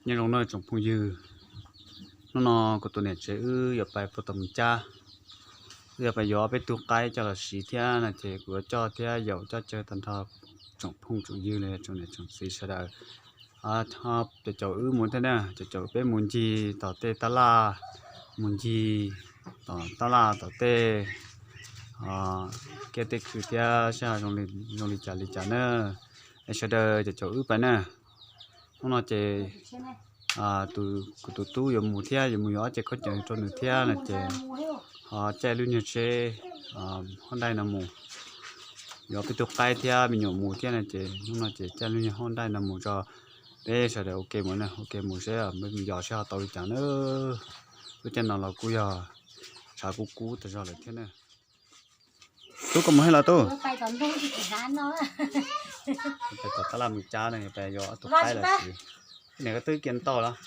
Nyob zoo nawb tsoom phooj ywg, hnub no kuv tus niam tsev wb yuav pais puag tom Mes Cab, wb yuav pais yuav ob peb tug qaib coj los siv thiab no ces kuv yuav coj thiab yaum coj caw tag nrho tsoom phooj tsoom ywg los yog tsoom niam tsoom txiv sawv daws. Caum caum wb mus thiab na, caum caum peb mus ncig tom tej tab laj, mus ncig tom tab laj tom tej kiab tej khw thiab saib zoo li cas li cas na. Es sawv daws caum caum wb pais na. Hnub no ces kuv tus tub yuav mus thiab yuav mus yuav ob ce khaub ncaws rau nws thiab no ces ho caij lub nyuag tsheb hoob daij no mus, yuav peb tug qaib thiab me nyuam mus thiab no ces hnub no ces caij lub nyuag hoob daij no mus tso. Peb sawv daws ua ke mus na, ua ke mus seb mus yos seb ho tau li cas na. Lub caij no los kuj yog tshav kub kub tas zog lawm thiab na. Tub, koj mus hais los tub? Pais tom tab laj Mes Cab no pais yuav ob tug qaib los siv. Niam, koj twb kiag ntau los?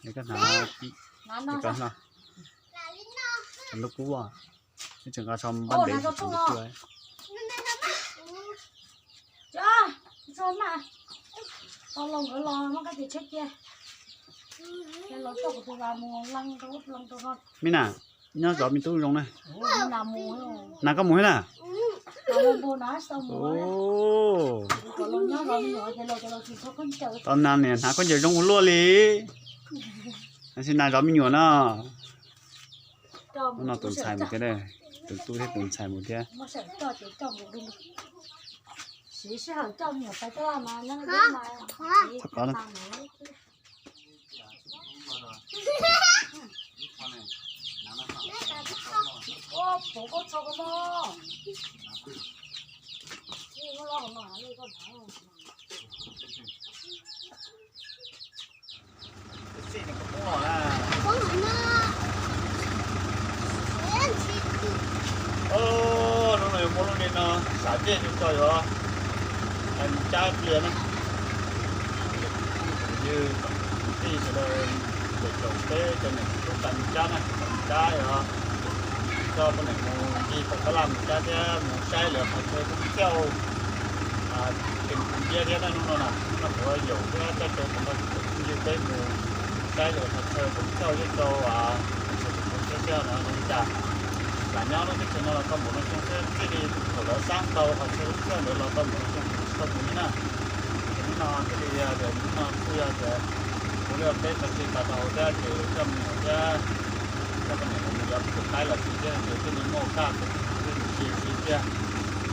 Koj hnav, koj hnav, hnub kub, tseem nqa so npab ntev tsis. Mis na, nyob zov me tub zoo na. Na koj mus thiab na. Tau na, niam hnav khaub ncaws zoo ua luaj li. Tab sis na zov me nyuam no. Hnub no tus ntxhais mus thiab, tus tub thiab tus ntxhais mus thiab. Hnub no yuav muaj lub li no sam dej yuav tso yuav Mes Cab pliag na. Ywg tij sawv daws, caum caum peb cov niam tub pais Mes Cab na, Mes Cab os, coj poj niam mus ncig tom tab laj Mes Cab thiab mus saib lawv qhov chaw poob xiauj, tus ntsia thiab na. Hnub no na, hnub no kuv yaum thiab coj caw tag nrho tsoom phooj ywg peb mus saib lawv qhov chaw poob xiauj nyob rau teb chaws Suav no li cas. Lam nyob lub teb chaws no los tau npaum no xyoo xwb, txij li thaum lawv xab tau qhov chaw poob xiauj ntawd los tau npaum no xyoo tsis tau mus li na. Ces hnub no thiaj li tias hnub no kuj yog tias kuv li peb tau tsis tas tau thiab ces coj me nyuam thiab coj poj niam mus yuav tus qaib los siv thiab ces thiaj li muaj kaj tus thiaj li siv siv thiab.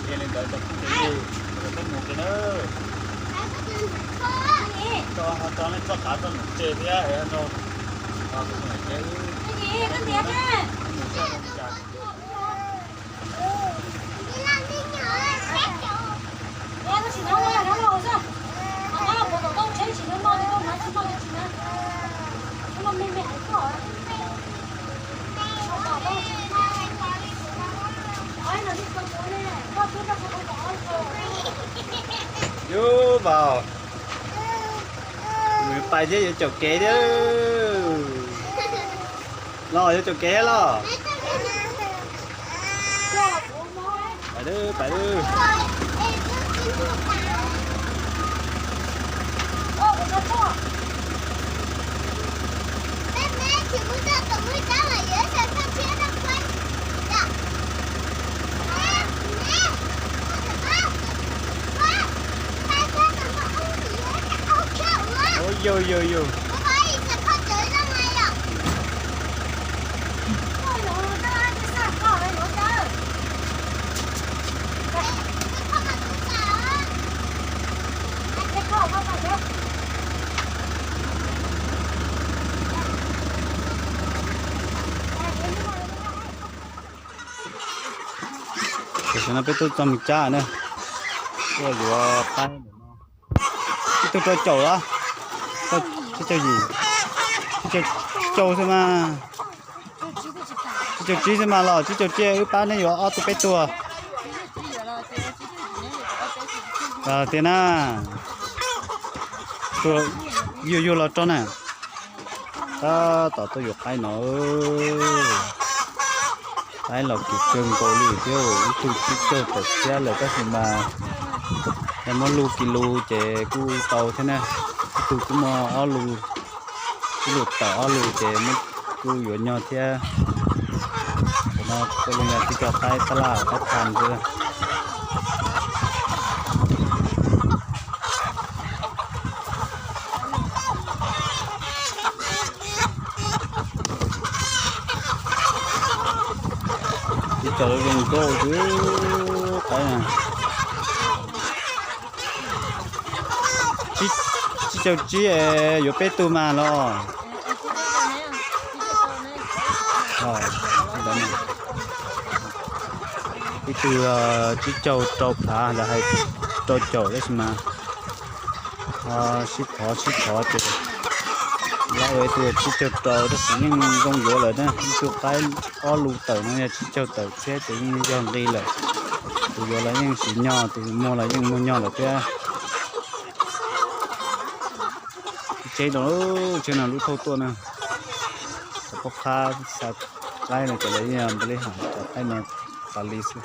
Yog li ntawd cov phooj ywg, sawv daws peb mus ke na. Tso, tso nej txoj qav txoj num tse thiab es no, kuv tus niam tsev wb mus txog li cas. Yub vaus, mus pais thiab yuav caum kev thiab. Los yuav caum kev los. Pais, pais. Yus, yus, yus. Tam sim no peb tuaj txog Mes Cab na, tuaj yuav qaib. Ib tug rau caum los? Tsib caug yim, tsib caug xwb mas, tsib caug tsib xwb mas los tsib caug ciaj wb pab neb yuav ob tug peb tug tiag na. Yuag yuag los rau na. Tab tom tuaj yuav qaib no, qaib los kis kawg nkaus li thiab, ib tug tsib caug tawm xiab lawm tab sis mas Muab lub kis lus ces kuj tau thiab na. Ib tug kuj muaj ob lus, ib lus tawm ob lus ces muab kuj yuav nyog thiab. Tam no kuj los yog tib co qaib tab laj qaib tha xwb. Ib co zoo nkauj xwb qaib na. Tsib caug tsib, yuav peb tug mas los. Ib tug tsib caug rau phav, lawv hais rau caum tab sis mas sib thov sib thov ces lawv ua ib tug tsib caug rau tab sis yeej zoo yuav lawm na. Ib tug qaib ob lus tawm no yog tsib caug tawm thiab ces yeej yog nqi lawm. Tus yuav los yeej siv nyog, tus muag los yeej muag nyog lawm thiab. Tsheb no, tsheb no lub thauj tuaj na. Cov poj qhab xa qaib no ces lawv yeej npaj li hais cov qaib no tas li xwb.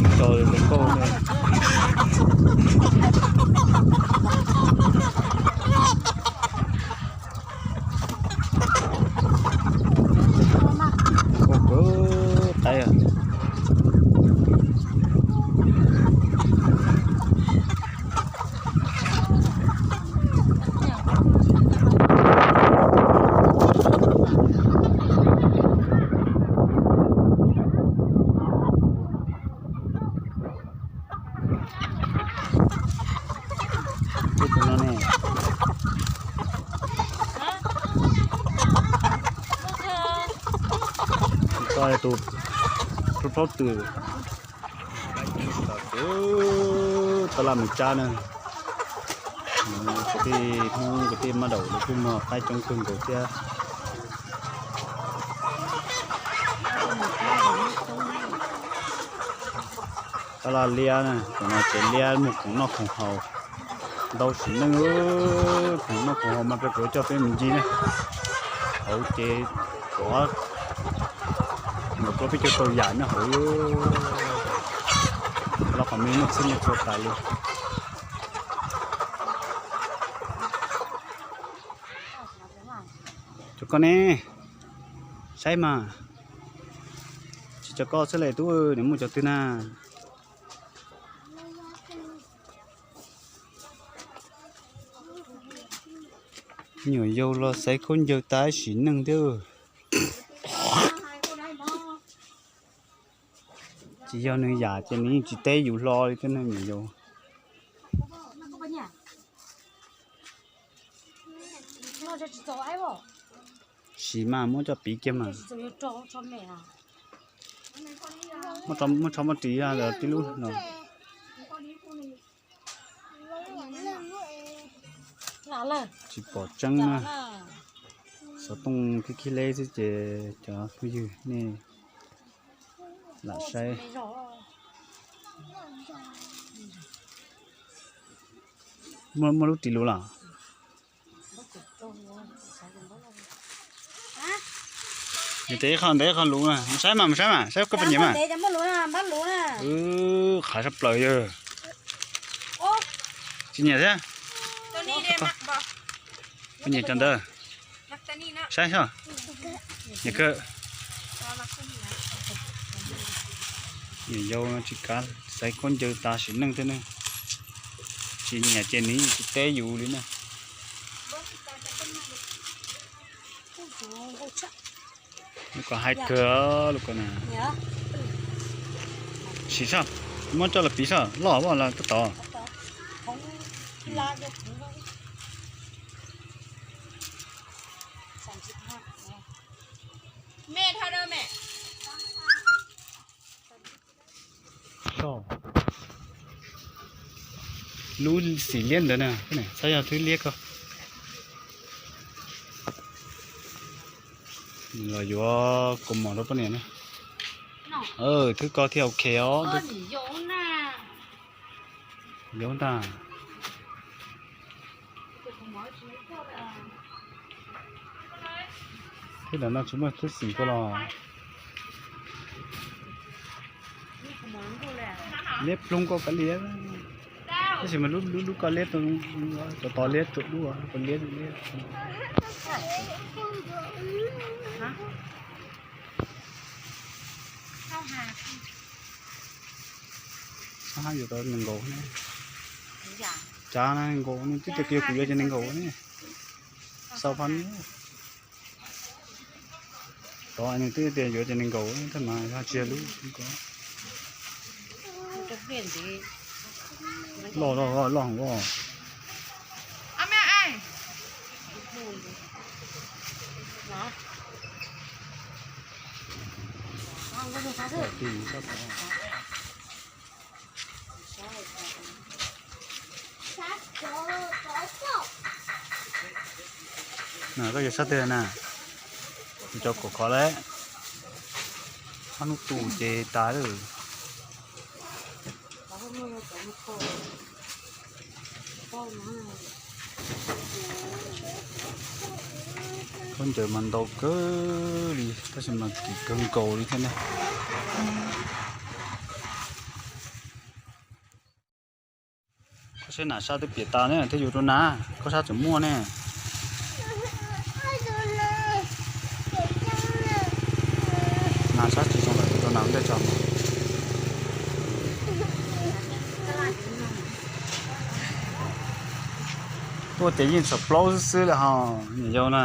Nkauj kawg qaib. Tus no ne, tus plaub twm, tab laj mus tsab na. Kwv tij Hmoob kwv tij Mab Daum lawv kuj muag qaib coob kawg nkaus thiab. Tab laj liab na, tam no ces liab muag khoom noj khoom haus, ntau sim neej, khoom noj khoom haus mas peb kuv coj peb mus ncig na. Hauv ces kom ntawm plaub peb caug tau yam nyob hauv, los qhov me muaj txhij muaj txhua tas li. Cov koj ne, saib mas, tsis cov koj xwb le tub, nws muaj cov twg na? Nyuam yaus los xaiv khaub ncaws tas sim neej thiab. Tsis yog nws yam ces nws yeej tsis teb yus hlo li thiab ne nyuam yaus. Sim mas muab coj piv kiag mas. Muab tsho muab ris los tib lub no. Tsis pom tseeb na. Xov tooj khib khib leb xwb ces cov phooj ywg nej lam saib. Muaj lub ris lus los? Nws tes ib qho ntev ib qho luv na, mus saib mas, mus saib mas, saib koj puas nyiam mas. Qhav sab plaws yog. Tsis nyiam thiab. Puas nyiam cov ntawd? Saib soj. Nyiam kawg. Nyiam yau tsis kav, xaiv khaub ncaws tas sim neej thiab ne. Tsis nyiam ces nws tsis teb yus li na. Lub ko haib kawg, lub ko na. Sim soj, muab coj los piv soj, loj los koj tod. Lub xim liab ntawd na, saib yog thwb liab ko. Los yuav kaus mom rau poj niam na. Thwb ko thiaj ok os. Yau ntag. Ntawm no tsis muaj thwb xim koj los liab ploog koj kav liam. Tab sis mas lub lub koj liab tau, cov tod liab tsuam dub, koj liab liab. Hab yuav tau nees nkaum ne. Tsav nees nkaum ne, twb tias kiag kuv yuav ces nees nkaum ne. Sau phab tod nws twb tias yuav ces nees nkaum, tab mas yog tsis yog lub ko. Loj loj loj loj. Koj yog sab twg na? Cov kom khov lawm, ob hnub tu ces tas lawm. Khaub ncaws mas ntau kawg li tab sis mas kim kawg nkaus li thiab ne. Koj saib nas sab twb piam tas ne, thiaj yuav rau nas, koj sab tseem muaj ne. Nas sab tsis zoo lawm, rau nas ntej tso. Tuaj ces yeej txhaum plaub xwb xwb lawm hos niam yau na.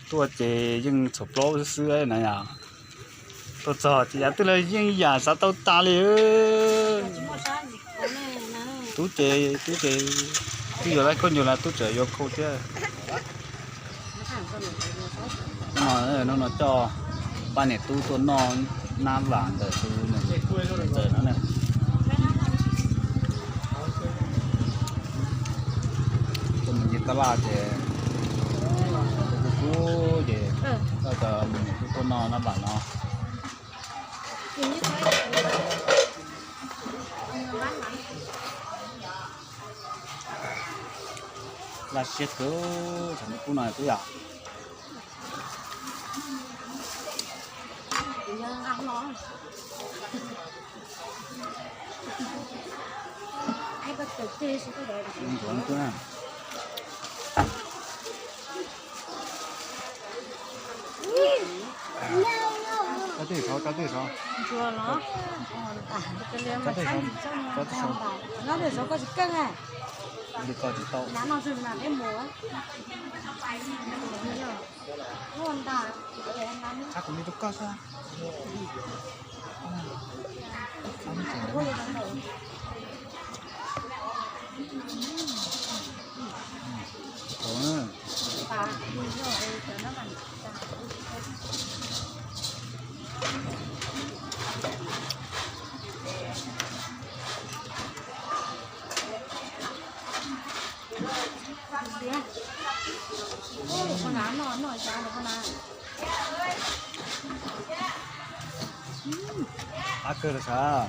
Tuaj ces yeej txhaum plaub xwb xwb na yom. Tuaj txog ces yav twg los yeej yam xav tau tas li. Tub ces, tub ces twb yuav lawm, koj nyuam los tub tseem yuav khau thiab. Hnub no coj pab niam tub tuaj noj nab vam ntawm tus niam ntxawm no na. Tuaj mus nce tab laj ces kub kub ces coj cov niam tub tuaj noj nab vam no. Laj siab kawg, tsam no kub no kub yom. Li ko tsis tau. Txhab kuv li rau koj xwb. Qab kawg los sav.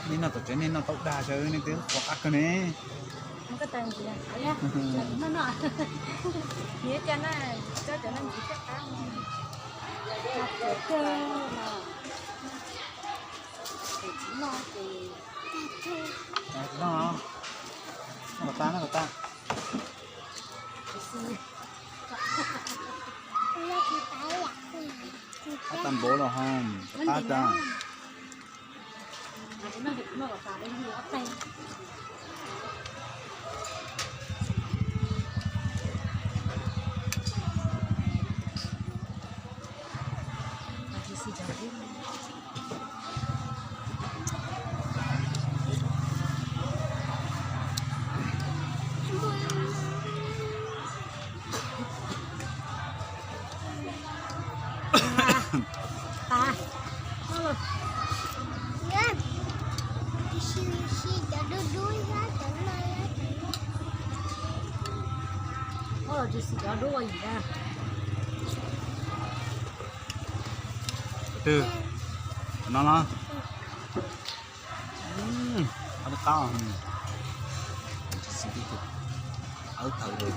Nej noj tom tsev nej noj tau dag xwb, nej twb qab kawg ne. Noj kom tas, noj kom tas. Qab tag npaum los ho qab tag. Twg? No los? Qab, tsis xis tib tug, awb thaws li.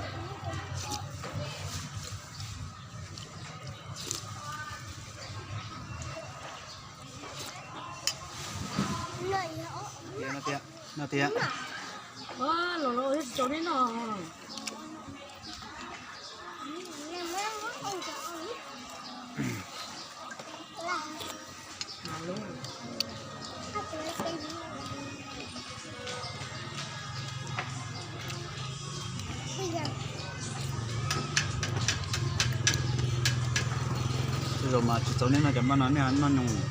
No tiag, no tiag. Los los tsis tau neb no. Tej zaum mas tsis txaus nej noj cov npaj no nej noj nyoos.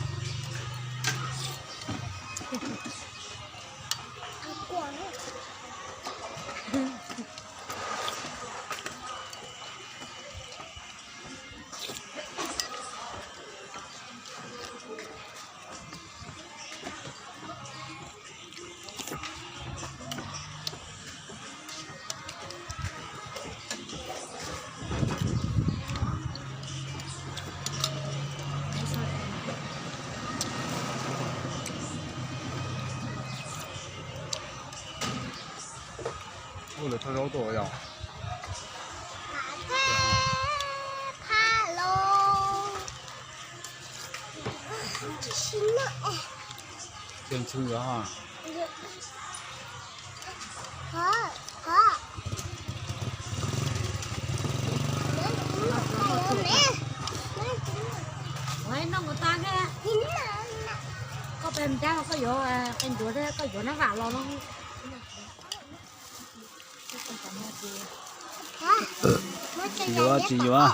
Ua lawv thauj zaub tuaj yog. Ntxhw ntxhw ha. Koj pe cab koj yuav qe ncuav thiab koj yuav nab vam los no. Tsis yuav, tsis yuav.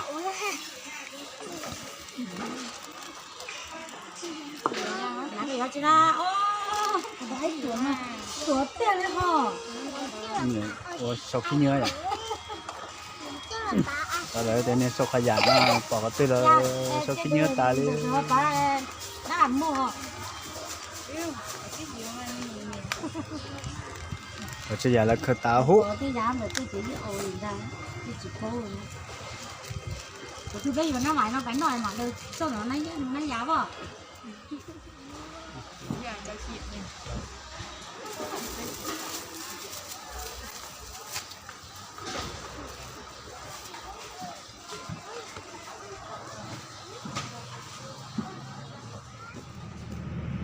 Ua sau khib nyiab yom. Lawv tias niag sau qhov yam no pom qhov twg los sau khib nyiab tas li. Qhov tsis yam lawv khaws tas huv.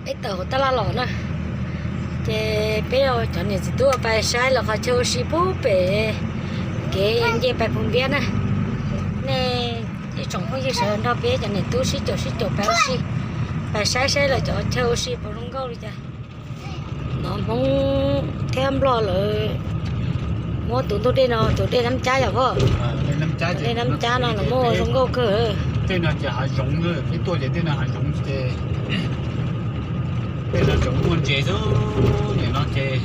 Peb tawm hauv tab laj los na, ces peb cov niam txiv tub pais saib lawv qhov chaw ua si puag pem kev nce pais Phu Npiab na. Nej ib tsoom phooj ywg sawv daws nrog peb cov niam tub sib caum sib caum pais ua si, pais saib saib lawv cov chaw ua si puas zoo nkauj li cas. Nov Hmoob thiab Nplog lawv muab tus ntug dej no, tus dej Nab Cab yom pog? Dej Nab Cab no los muaj zoo nkauj kawg. Tej no ces hav zoov, peb tuaj ces tej no hav zoov ces tej no tseem muaj ntses xwb. Nim no ces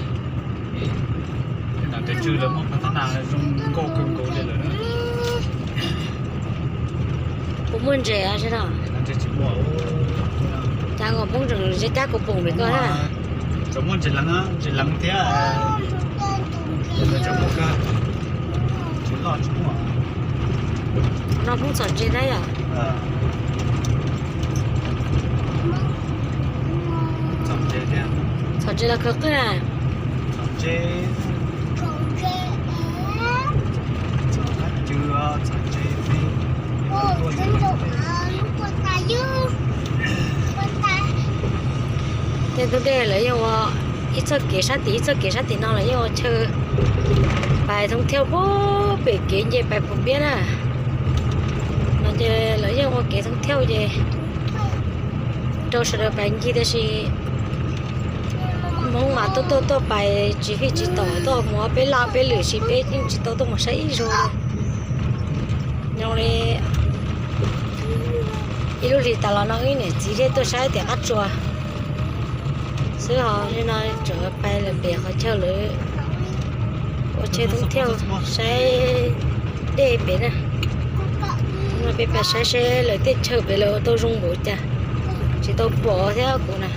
tej no tus tswv lawv muab pha thab na zoo nkauj kawg nkaus li lawm. Puas muaj ntses seb no? Cas nkaus Hmoob tseem ze cab kaus poom li koj na. Tseem muaj ntses leev, ntses leev thiab. Tseem muaj kawg, ntses loj tsis muaj. No Hmoob txhom ntses na yom? Txhom ntses los khaws qwj na. Tej ntug dej lawv yeej ua ib txoj kev sab tim ib txoj kev sab tim no lawv yeej ua chaw pais thoob thiauj puag pem kev nce pais Phu Npiab na. No ces lawv yeej ua kev thoob thiauj ces rau sawv daws pais ncig tiam sis Hmoob mas tuaj tuaj tuaj pais tsis fij tsis tom tuaj mus ob peb laj peb lwm sis peb yeej tsis tau tuaj mus saib ib zaug li. Zoo li ib lub hlis tas los no wb niam txiv thiaj tuaj saib tias qab tsuas xwb, ho li no tseem pais lawm pem qhov chaw lawv ua chaw thoob thiauj saib dej pem na. No peb pais saib seb lawv tej chaw pem lawv ua tau zoo npaum cas, tsis tau pom thiab kuv na.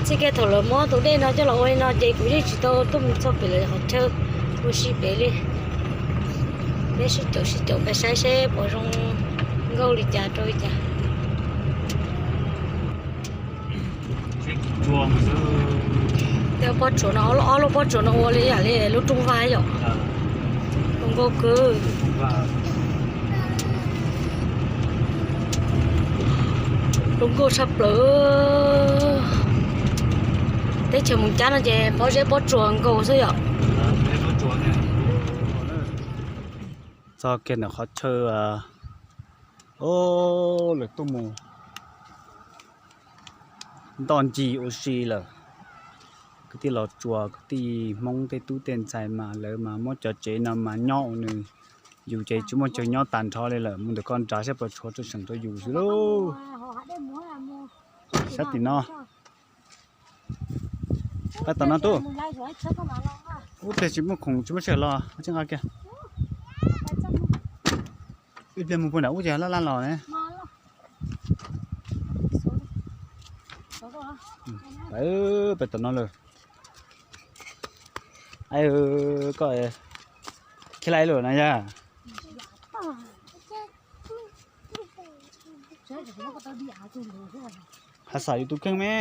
Txij kiag thaum lawv muab tus dej no coj los ua li no ces kuv yeej tsis tau tuaj mus txog pem lawv qhov chaw ua si pem li. Peb sib caum sib caum pais saib seb puas zoo nkauj li cas rau li cas. Pob tsuas no, ob lub pob tsuas no ua li yam li lub rooj vag yom. Zoo nkauj kawg. Zoo nkauj tshaj plaws. Teb chaws Moos Cab no ces pob zeb pob tsuas nkaus xwb yom. Txog kiag ntawm qhov chaw, o, lawv tuaj mus ntoj ncig ua si lawm. Kwv tij Los Tsuas, kwv tij Hmoob tej tub tej ntxhais mas lawv mas muab cov tsev no mas nyob ua nws, yus ces tsis muaj chaw nyob tag nrho li lawm, mus ntawm ko nrad saib puas tshuav rau seem rau yus xwb lauj. Sab tim no. Pab tom no tub. Ub, pliag tsis muaj khoom tsis muaj sij hawm los tsis nqa kiag. Ib pliag mus puag nram ub ces laj laj los ne. Pab tom no lawm. Koj khib laj lawm na yog. Has xav yus tus kheej me.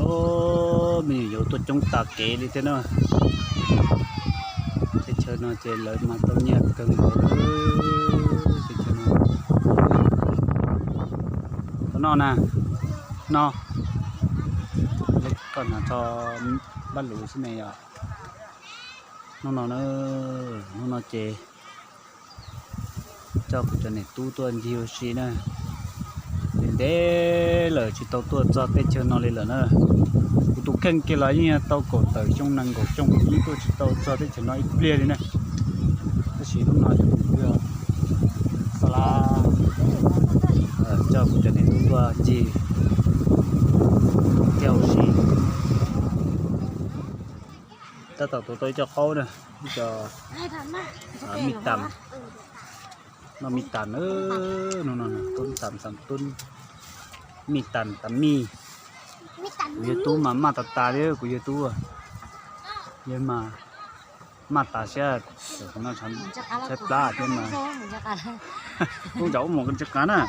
O, me nyuam yaus tuaj coob tas kev li thiab na. Teb chaws no ces lawv mas tau nyiaj kawg nkaus. Teb chaws no, tus no na, no, koj hnav tso, npaj lus xwb ne yom. Hnub no na, hnub no ces coj kuv cov niam tub tuaj ncig ua si na. Ntev ntev lawm tsis tau tuaj txog teb chaws no li lawm na. Kuv tus kheej kiag los yeej yog tau kaum tawm xyoo nees nkaum xyoo kuv yeej tuaj tsis tau txog teb chaws no ib pliag li na. Tab sis hnub no ces kuv yog xa lab coj kuv cov niam tub tuaj ncig thiab ua si. Tab tom tuav tau ib co qaub na, ib co mij tas. Noj mij tas na, hnub no tub xam xam tub mij tas tas mij. Kuv yawg tub mas maj tas tas li, kuv yawg tub, yawg mas maj tas siab, tshaib plab thiab mas. Ub, ntsam ub mos ntsaj qas na.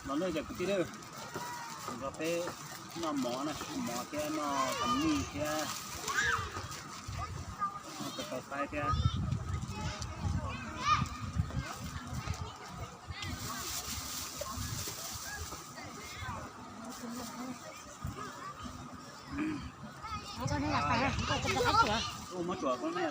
Los nej cov kwv tij, nrog peb noj mov na, noj mov thiab noj tas mij thiab, noj tas tau saib thiab. Ua mov tsuas koj ne.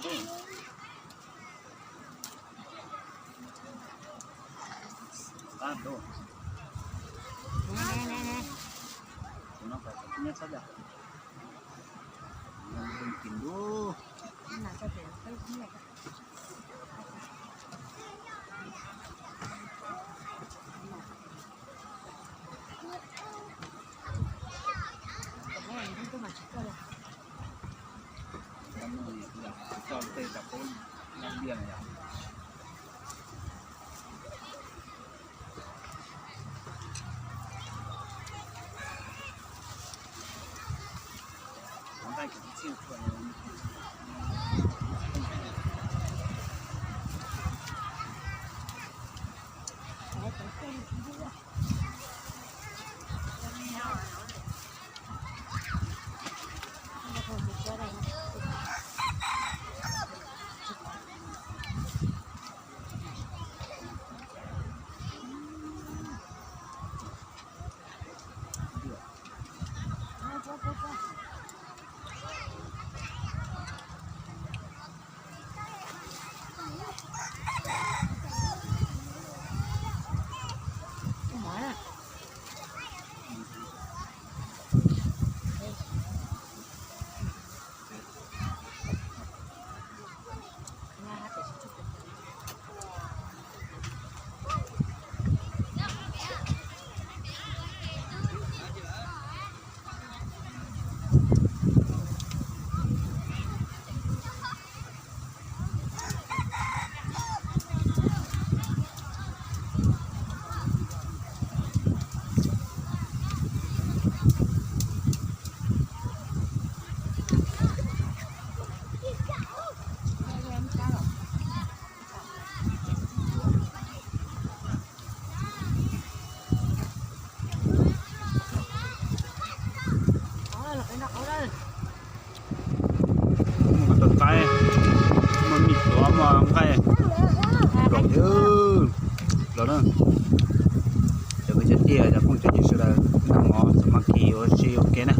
Tsis ua ke na.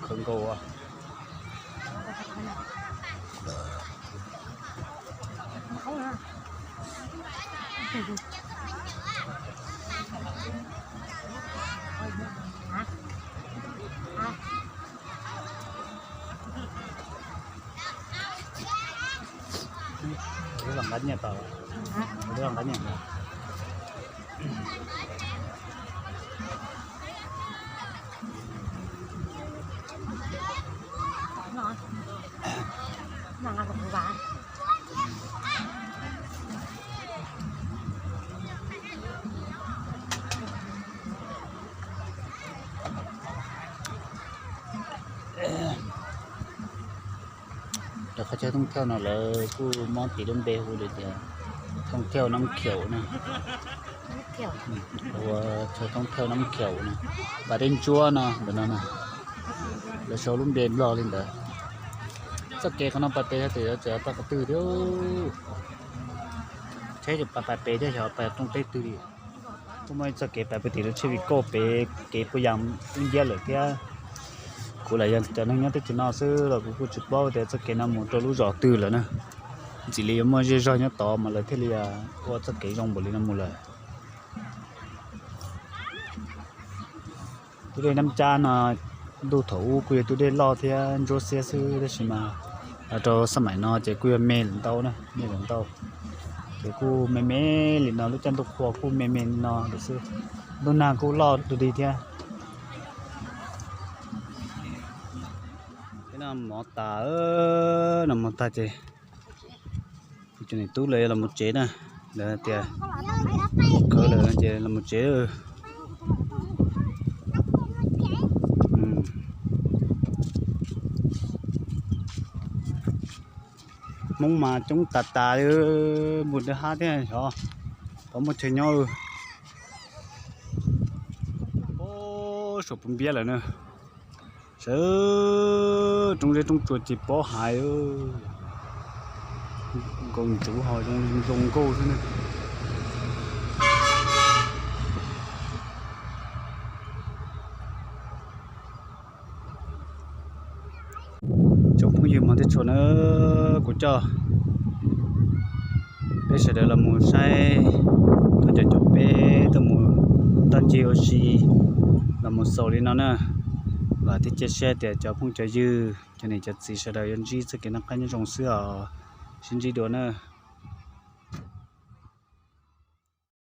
Khawv nkaus. Los nqa nyiaj tau, los nqa nyiaj tau. Lawv qhov chaw thoob thauj no lawv kuj muab tis lub npe hu li tias thoob thauj Nab Khiaum na. Ua chaw thoob thauj Nab Khiaum no, pas dej ntsuab no ntawm no na. Lawv sau lub npe Nplog li ntawd. Txoj kev qhov no pas pem yog tias yuav txawm pas qhov twg thiab. Tsheb ces pas pas pem thiab xyov pas rooj teb twg li. Kuj muaj ib txoj kev pas pem tim lub tsheb vim kauj pem kev puas yas ub nciab lawm thiab. Kuv lam yog cov neeg nyob teb chaws no xwb los kuv kuj tsis paub tias txoj kev no mus rau lub zos twg lawm na. Ntxim li yuav muaj zej zog nyob tod mas lawv thiaj li ua txoj kev zoo npaum li no mus lawm. Tus dej Nab Cab no ntuj thaum ub kuj yog tus dej loj thiab ntsuab xiab xwb tab sis mas los rau xab maim no ces kuj yog me lawm ntau na, me lawm ntau. Ces kuj me me li no, lub caij ntuj qhua kuj me me li no lawm xwb. Ntuj nag kuj loj dug dig thiab. Peb no mov tas, no mov tag ces kuv cov niam tub lawv yuav los mus tsev na, lawv tias khawv lawm no ces los mus tsev. Hmoob mas coob tas tas li, mus dab hab thiab xyov puas muaj chaw nyob. Saum puv npiab lawm na, sawv roob zeb roob tsua ces pob hais, nkaus ntsuv ho zoo zoo nkauj xwb na. Tsoom phooj ywg hmov thiab tshua na, kuv coj peb sawv daws los mus saib, thov caw cov peb tuaj mus toj ncig ua si, los mus xaus li no na. Vam thiab cia siab tias cov phooj cov ywg, cov niam cov txiv sawv daws yuav ntsib txoj kev noj qab nyob zoo xwb os. Sib ntsib dua na.